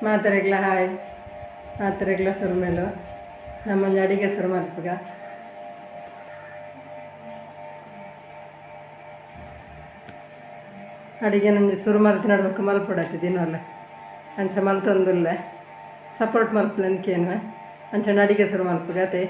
ಮಾತೆರೆಗ್ಲ hi ಮಾತೆರೆಗ್ಲ ಸುರ್ಮೆಲು ನಮ್ಮೊಂಜಿ ಅಡಿಗೆ ಸುರು ಮಲ್ಪುಗ ಅಡಿಗೆ ನಂಜಿ ಸುರು ಮಲ್ತಿ ನಡ್ಬೇಕು ಮಲ್ಪೊಡಾತಿ ದಿನೋಲ ಅಂಚ ಮಲ್ತೊಂದುಲ್ಲೆ ಸಪೋರ್ಟ್ ಮಲ್ಪುಲೆ ಅಂದ್ಕೇನ್ವೆ ಅಂಚ ಅಡಿಗೆ ಸುರು ಮಲ್ಪುಗ ಅತೆ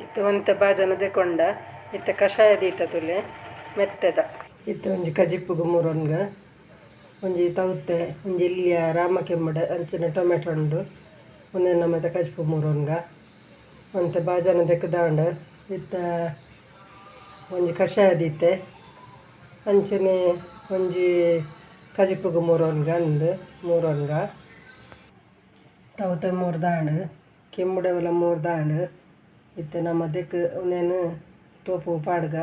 ಇತ್ತೆ ಒಂತೆ ಬಾಜನ ದೆಕೊಂಡ ಇತ್ತೆ ಕಷಾಯ ದೀತ ತುಲೆ ಮೆತ್ತೆದ ಇತ್ತೆ ಒಂಜಿ ಕಜಿಪ್ಪುಗು ಮೂರೊನ್ಗ ಒಂಜಿ ತೌತೆ ಒಂಜಿ ಎಲ್ಯ ರಾಮ ಕೆಮ್ಮಡೆ ಅಂಚಿನ ಟೊಮೆಟೊ ಉಂಡು ಒಂದೆ ನಮ್ಮತ್ತೆ ಕಜಿಪ್ಪು ಮೂರೊನ್ಗ ಒಂತೆ ಬಾಜನ ದೆಕ್ಕದಾಂಡ ಇತ್ತೆ ಒಂಜಿ ಕಷಾಯ ದೀತೆ ಅಂಚನೆ ಒಂಜಿ ಕಜಿಪ್ಪುಗು ಮೂರೊನ್ಗ ಅಂದು ಮೂರೊನ್ಗ ತೌತೆ ಮೂರ್ದಾಂಡ್ ಕೆಮ್ಮುಡೆವಲ ಮೂರ್ದಾಂಡ್ ಇತ್ತೆ ನಮ್ಮ ದೆಕ್ ಉಂದೆನ್ ತೋಪು ಪಾಡ್ಗ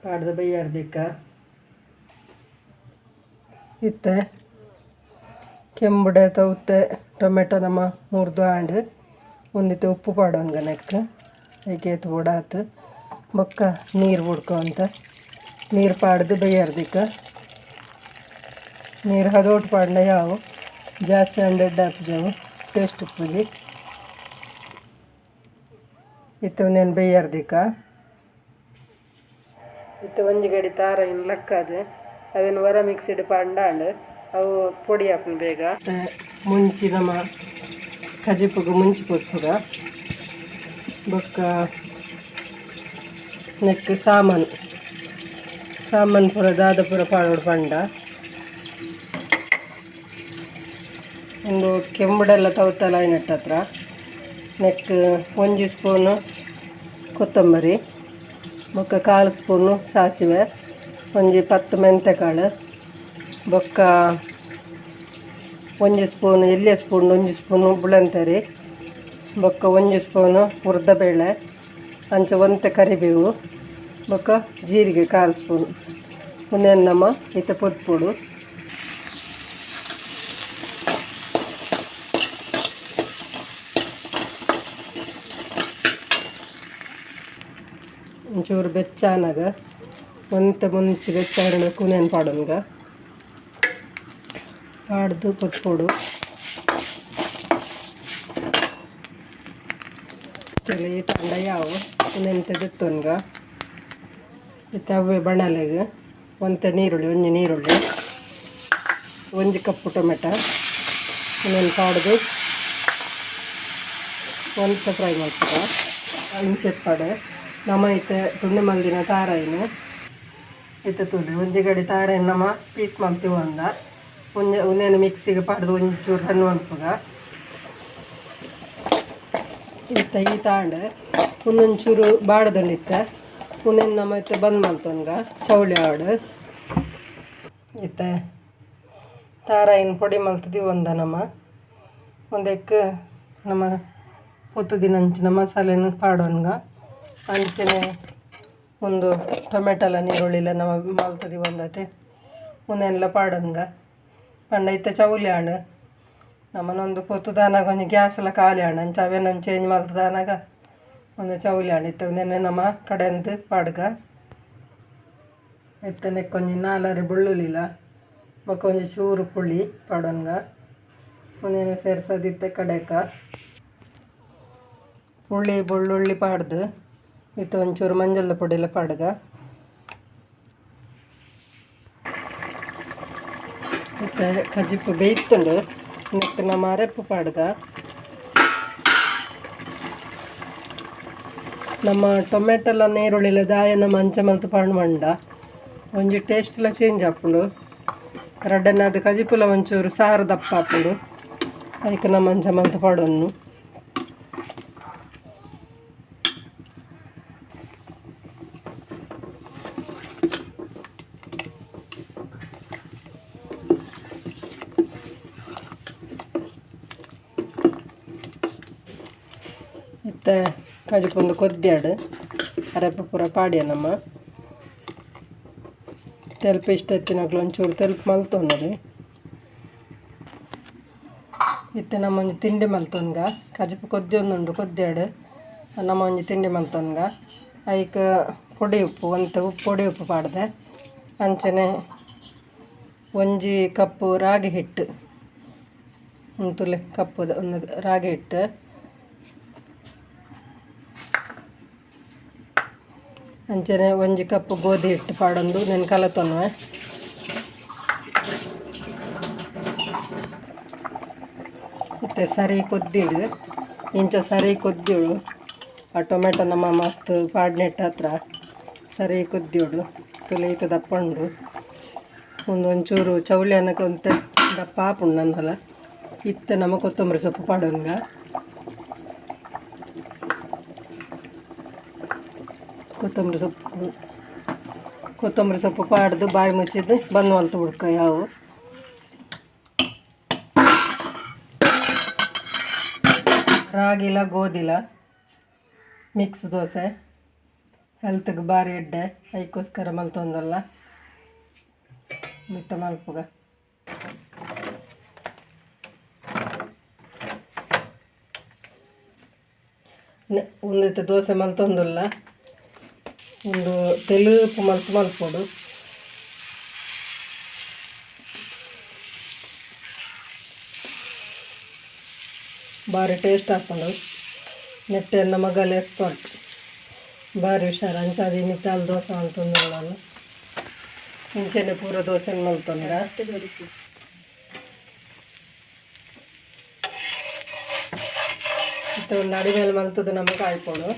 ಪಾಡ್ದ ಬಯ್ಯಾರ ದಿಕ್ಕ ಇತ್ತೆ ಕೆಂಬುಡೆ ತೌತೆ ಟೊಮೆಟೊ ನಮ್ಮ ಮೂರ್ದು ಆಂಡ್ ಒಂದಿತ್ತೆ ಉಪ್ಪು ಪಾಡೋನ್ಗ ನೆಕ್ ಐಕೆ ಬೋಡಾತು ಬೊಕ್ಕ ನೀರು ಬುಡ್ಕೊ ಅಂತ ನೀರು ಪಾಡ್ದು ಬಯ್ಯಾರ ದಿಕ್ಕ ನೀರು ಹದೋಟು ಪಾಡ್ಂಡ ಯಾವು ಜಾಸ್ತಿ ಆಂಡ ಎಡ್ಡೆ ಆಪುಜವು ಟೇಸ್ಟ್ ಉಪ್ಪುಜಿ ಇತ್ತೆ ಉಂದೆನ್ ಬೇಯ್ಯಾರ ದಿಕ್ಕ ಇತ್ತೆ ಒಂಜಿ ಗಡಿ ತಾರಾಯಿನ್ ಲಕ್ಕಾದ್ ಅವೆನ್ ವರ ಮಿಕ್ಸಿಡ್ ಪಾಡ್ಂಡ ಅವು ಪೊಡಿ ಆಪುಂಡು ಬೇಗ. ಮುಂಚಿ ನಮ್ಮ ಕಜಿಪುಗು ಮುಂಚಿ ಪೊತ್ಪುಗ ಬೊಕ್ಕ ನೆಕ್ಕ್ ಸಾಮಾನು ಸಾಮಾನು ಪೂರ ದಾದ ಪೂರ ಪಾಡೊಡು ಪಂಡ ಉಂದು ಕೆಂಬುಡೆಲ್ಲ ತೌತೆಲ ಆಯಿನಟ್ಟ ಹತ್ರ ನೆಕ್ಕ್ ಒಂಜಿ ಸ್ಪೂನು ಕೊತ್ತಂಬರಿ ಬೊಕ್ಕ ಕಾಲು ಸ್ಪೂನು ಸಾಸಿವೆ ಒಂಜಿ 10 ಮೆಂತೆಕಾಳು ಬೊಕ್ಕ ಒಂಜಿ ಸ್ಪೂನು ಎಲ್ಯ ಸ್ಪೂನ್ ಒಂಜಿ ಸ್ಪೂನು ಬುಳಂತರಿ ಬೊಕ್ಕ ಒಂಜಿ ಸ್ಪೂನು ಉರ್ದಬೇಳೆ ಅಂಚ ಒಂತೆ ಕರಿಬೇವು ಬೊಕ್ಕ ಜೀರಿಗೆ ಕಾಲು ಸ್ಪೂನ್ ಉಂದೆನ್ ನಮ ಇತ್ತೆ ಪೊದ್ಪೊಡು. ಒಂಚೂರು ಬೆಚ್ಚ ಆನಗ ಒಂತೆ ಮುಂಚಿ ಬೆಚ್ಚ ಆಯಿನ ಉಂದೆನ್ ಪಾಡೊನ್ಗ ಪಾಡ್ದು ಪೊತ್ಪೊಡು. ಈತಾಂಡ ಯಾವು ಉಂದೆನ್ ದೆತ್ತೊನ್ಗ ಇತ್ತೆ ಅವ್ವೆ ಬಣಲೆಗ್ ಒಂತೆ ನೀರುಳ್ಳಿ ಒಂಜಿ ನೀರುಳ್ಳಿ ಒಂಜಿ ಕಪ್ಪು ಟೊಮೆಟೊ ಉಂದೆನ್ ಪಾಡ್ದು ಒಂತೆ ಫ್ರೈ ಮಲ್ಪುಗ ಇಂಚೆಪ್ಪಡು ನಮ ಇತ್ತೆ ತುಂಡು ಮಲ್ದಿನ ತಾರಾಯಿನ್ ಇತ್ತೆ ತೂಲೆ ಒಂಜಿ ಗಡಿ ತಾರಾಯಿನ್ ನಮ ಪೀಸ್ ಮಲ್ತಿವಂದ ಒಂಜಿ ಉಂದೆನ್ ಮಿಕ್ಸಿಗೆ ಪಾಡ್ದು ಒಂಜಿ ಚೂರು ರನ್ ಮಲ್ಪುಗ ಇತ್ತೆ ಈ ತಾಂಡ್ ಒಂದೊಂಚೂರು ಬಾಡದಂಡು ಇತ್ತೆ ಉಂದೆನ್ ನಮ ಇತ್ತೆ ಬಂದ್ ಮಲ್ತೊನ್ಗ ಚೌಳಿ ಆವಡ್ ಇತ್ತೆ ತಾರಾಯಿನ್ ಪೊಡಿ ಮಲ್ತ್ ಒಂದ ನಮ ಒಂದೆಕ್ ನಮ ಪೊತ್ತುದಿನಂಚಿನ ಮಸಾಲೆನ್ ಪಾಡೊನ್ಗ ಅಂಚನೆ ಒಂದು ಟೊಮೆಟೊಲ ನೀರುಳ್ಳಿಲ ನಮ ಮಲ್ತುದಿ ಒಂದತೆ ಉಂದೆನ್ಲ ಪಾಡೊನ್ಗ ಪಂಡ ಇತ್ತೆ ಚೌಲಿ ಆಂಡ್ ನಮನೊಂದು ಪೊತ್ತುದಾನಾಗ ಒಂಜಿ ಗ್ಯಾಸ್ಲ ಖಾಲಿ ಆಂಡ್ ಅಂಚ ಅವೆನ್ ಒಂಜಿ ಚೇಂಜ್ ಮಲ್ತುದಾನಾಗ ಒಂದು ಚೌಲಿ ಆಂಡ್ ಇತ್ತೆ ಉಂದೆನ್ ನಮ ಕಡೆಂದ್ ಪಾಡ್ಗ ಇತ್ತೆ ನೆಕ್ಕ್ ಒಂಜಿ ನಾಲರಿ ಬೊಳ್ಳುಳ್ಳಿಲ ಬೊಕ್ಕ ಒಂಜಿ ಚೂರು ಪುಳಿ ಪಾಡೊನ್ಗ ಒಂದೇನು ಸೇರ್ಸೋದಿತ್ತೆ ಕಡೆಕ ಹುಳಿ ಬೆಳ್ಳುಳ್ಳಿ ಪಾಡ್ದು ಇತ್ತು ಒಂಚೂರು ಮಂಜಲ್ದ ಪೊಡಿಲ ಪಾಡ್ಗ ಮತ್ತು ಕಜಿಪ್ಪು ಬೇಯ್ತುಂಡು ನೆಕ್ಕ್ ನಮ್ಮ ಅರೆಪ್ಪು ಪಾಡ್ಗ ನಮ್ಮ ಟೊಮೆಟೊಲ ನೀರುಳ್ಳಿಲ ದಾಯ ನಮ್ಮ ಅಂಚೆ ಮಲ್ತು ಪಾಂಡು ಮಂಡ ಒಂಜಿ ಟೇಸ್ಟ್ ಎಲ್ಲ ಚೇಂಜ್ ಆಪುಂಡು ರಡ್ಡನಾದ ಕಜಿಪುಲ ಒಂಚೂರು ಸಾರು ದಪ್ಪ ಆಪುಂಡು ಐಕ್ ನಮ್ಮ ಅಂಚೆ ಮಲ್ತು ಪಾಡೊನ್ನು ಇತ್ತೆ ಕಜಿಪೊಂದು ಕೊದ್ದಿಯಾಡು ಅರೆಪ್ಪು ಪೂರ ಪಾಡ್ಯ ನಮ್ಮ ತೆಲ್ಪು ಇಷ್ಟ ಎತ್ತಿನಕ್ಲು ಒಂಚೂರು ತೆಲ್ಪು ಮಲ್ತೊನೊಲಿ ಇತ್ತೆ ನಮ್ಮ ಒಂಜಿ ತಿಂಡಿ ಮಲ್ತೊನ್ಗ ಕಜಿಪು ಕೊದ್ದಿಯೊಂದುಂಡು ಕೊದ್ದಿಯಾಡು ನಮ್ಮ ಒಂಜಿ ತಿಂಡಿ ಮಲ್ತೊನ್ಗ ಐಕ್ ಪೊಡಿ ಉಪ್ಪು ಒಂತೆ ಉಪ್ಪು ಪೊಡಿ ಉಪ್ಪು ಪಾಡ್ದೆ ಅಂಚನೆ ಒಂಜಿ ಕಪ್ಪು ರಾಗಿ ಹಿಟ್ಟು ಉಂತುಲೆ ಕಪ್ಪುದ ಒಂದು ರಾಗಿ ಹಿಟ್ಟು ಅಂಚನೆ ಒಂಜಿ ಕಪ್ ಗೋಧಿ ಹಿಟ್ಟು ಪಾಡೊಂದು ನೆನ್ ಕಲತೊನ್ವೆ ಇತ್ತೆ ಸರಿ ಕೊದ್ದಿಡು ಇಂಚ ಸರಿ ಕೊದ್ದಿಡು ಆ ಟೊಮೆಟೊ ನಮ್ಮ ಮಸ್ತ್ ಪಾಡ್ನೆಟ್ ಹತ್ರ ಸರಿ ಕೊದ್ದಿಡು ತುಲೆ ಈತ ದಪ್ಪ ಉಂಡು ಒಂದು ಒಂಚೂರು ಚೌಳಿ ಅನ್ನಕ್ಕೆ ಒಂತೆ ದಪ್ಪ ಆಪುಂಡು ನನ್ನಲ ಇತ್ತೆ ನಮ್ಮ ಕೊತ್ತಂಬರಿ ಸೊಪ್ಪು ಪಾಡೊನ್ಗ ಕೊತ್ತಂಬರಿ ಸೊಪ್ಪು ಕೊತ್ತಂಬರಿ ಸೊಪ್ಪು ಪಾಡ್ದು ಬಾಯಿ ಮುಚ್ಚಿದ್ದು ಬಂದು ಮಲ್ತು ಬುಡ್ಕ ಯಾವು ರಾಗಿಲ ಗೋಧಿಲ ಮಿಕ್ಸ್ ದೋಸೆ ಹೆಲ್ತ್ಗೆ ಭಾರಿ ಎಡ್ಡೆ ಐಕ್ಕೋಸ್ಕರ ಮಲ್ತೊಂದಲ್ಲ ಮಿತ್ತ ಮಲ್ಪುಗ ಒಂದಿತ್ತೆ ದೋಸೆ ಮಲ್ತೊಂದುಲ್ಲ ಒಂದು ತೆಲುಪು ಮಲ್ತು ಮಲ್ಪೊಡು ಭಾರಿ ಟೇಸ್ಟ್ ಆಪುಂಡು ನೆಟ್ಟೆ ನಮ್ಮ ಎಕ್ಸ್ಪರ್ಟ್ ಭಾರಿ ಹುಷಾರು ಅಂಚಾದ ಇನ್ನಿತ್ತಾಲ್ ದೋಸೆ ಮಲ್ತೊಂದುಲ್ಲ ನಾನು ಇಂಚೆನೆ ಪೂರ ದೋಸೆ ಮಲ್ತೊಂಡ ಇತ್ತೆ ಒಂದು ಅಡಿ ಮೇಲೆ ಮಲ್ತದ್ದು ನಮಗೆ ಆಯ್ಪೊಡು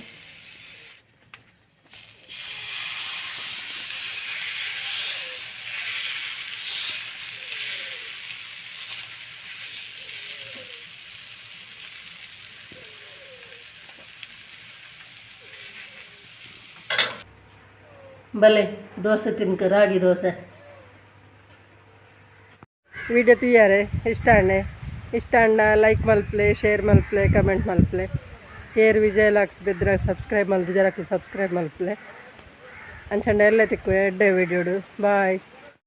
ಬಲೆ ದೋಸೆ ತಿನ್ಕ ರಾಗಿ ದೋಸೆ ವಿಡಿಯೋ ತೂಯಾರೆ ಇಷ್ಟ ಅಣ್ಣೆ ಇಷ್ಟ ಅಣ್ಣ ಲೈಕ್ ಮಲ್ಪ್ಲೆ ಶೇರ್ ಮಲ್ಪ್ಲೆ ಕಮೆಂಟ್ ಮಲ್ಪ್ಲೆ ಏರ್ ವಿಜಯ್ ಲಾಕ್ಸ್ ಬಿದ್ರೆ ಸಬ್ಸ್ಕ್ರೈಬ್ ಮಲ್ದು ಜರಕ್ ಸಬ್ಸ್ಕ್ರೈಬ್ ಮಲ್ಪ್ಲೆ ಅಂಚಂಡ ಎಲ್ಲ ತಿಕ್ಕು ಎಡ್ಡೆ ವಿಡಿಯೋಡು ಬಾಯ್.